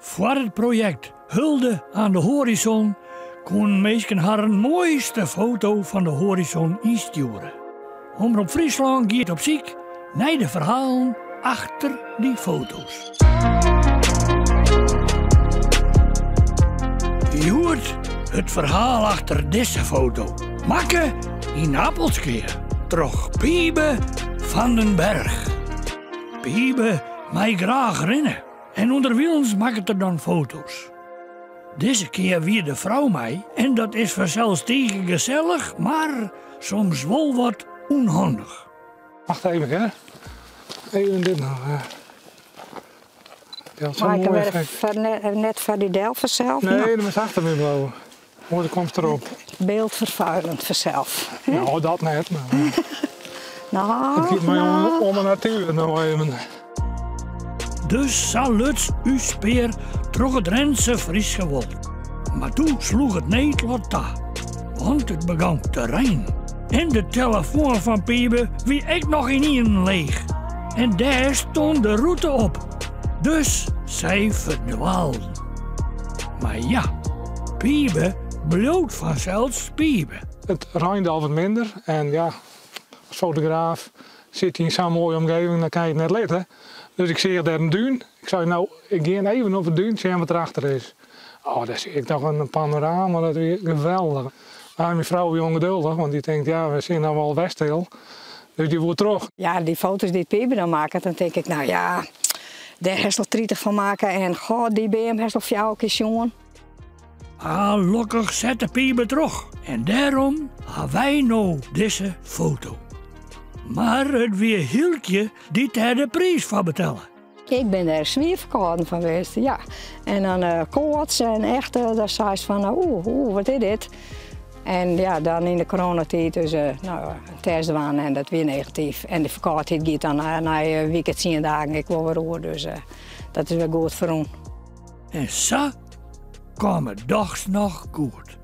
Foar it projekt Hulde aan de horizon koenen minsken harren moaiste foto fan de hoarizon ynstjoere. Omrop Fryslân giet op syk nei de ferhalen achter dy foto's. Hjoed it ferhaal achter dizze foto, makke yn Appelskea troch Piebe van den Berg. Piebe mei graach rinne en ûnderwilens makket er dan foto's. Dizze kear wie de frou mei en dat is fansels tige gesellich, mar soms wol wat ûnhandich. Wacht even, hè. Even dit noch. Mei ik wer net foar dy del fansels? Nee, dan moatst achter my bliuwe. Oars komst derop. Beeldvervuilend fansels. No, dat net, mar. No, It giet my om 'e natuer no even. Dus sa luts ús pear troch it Drentse Fryske Wold. Mar doe sloech it needlot ta, want it begûn te reinen. En de telefoan fan Piebe wie ek noch ynienen leech. En dêr stond de rûte op. Dus sy ferdwaalden. Mar ja, Piebe bliuwt fansels Piebe. It reinde al wat minder en ja, as fotograaf sit je yn sa'n moaie omgeving, dan kin je it net litte. Dus ik seach dêr in dún. Ik sei, no, ik gean even op de dún sjen wat derachter is. Oh, dêr seach ik toch in panorama, dat wie geweldich. Mar myn frou wie ûngeduldich, want dy tinkt, ja, we sitte no al wer stil. Dus dy woe troch. Ja, dy foto's dy't Piebe dan makket, dan tink ik, no ja, dêr hast al 30 fan makke en goh, dy beam hast al fjouwer kear sjoen. Gelokkich sette Piebe troch en dêrom ha wy no dizze foto. Mar it wie Hylkje dy't dêr de priis foar betelle. Ik bin dêr swier ferkâlden fan west, ja. En dan uh, koarts en echt, uh, dan seist fan, oeh, oeh, wat is dit? En ja, dan yn de coronatiid dus uh, no, in test dwaan en dat wie negatyf. En de ferkâldheid giet dan nei in wike, 10 dagen ek wol wer oer, dus dat is wer goed ferrûn. En sa kaam it dochs noch goed.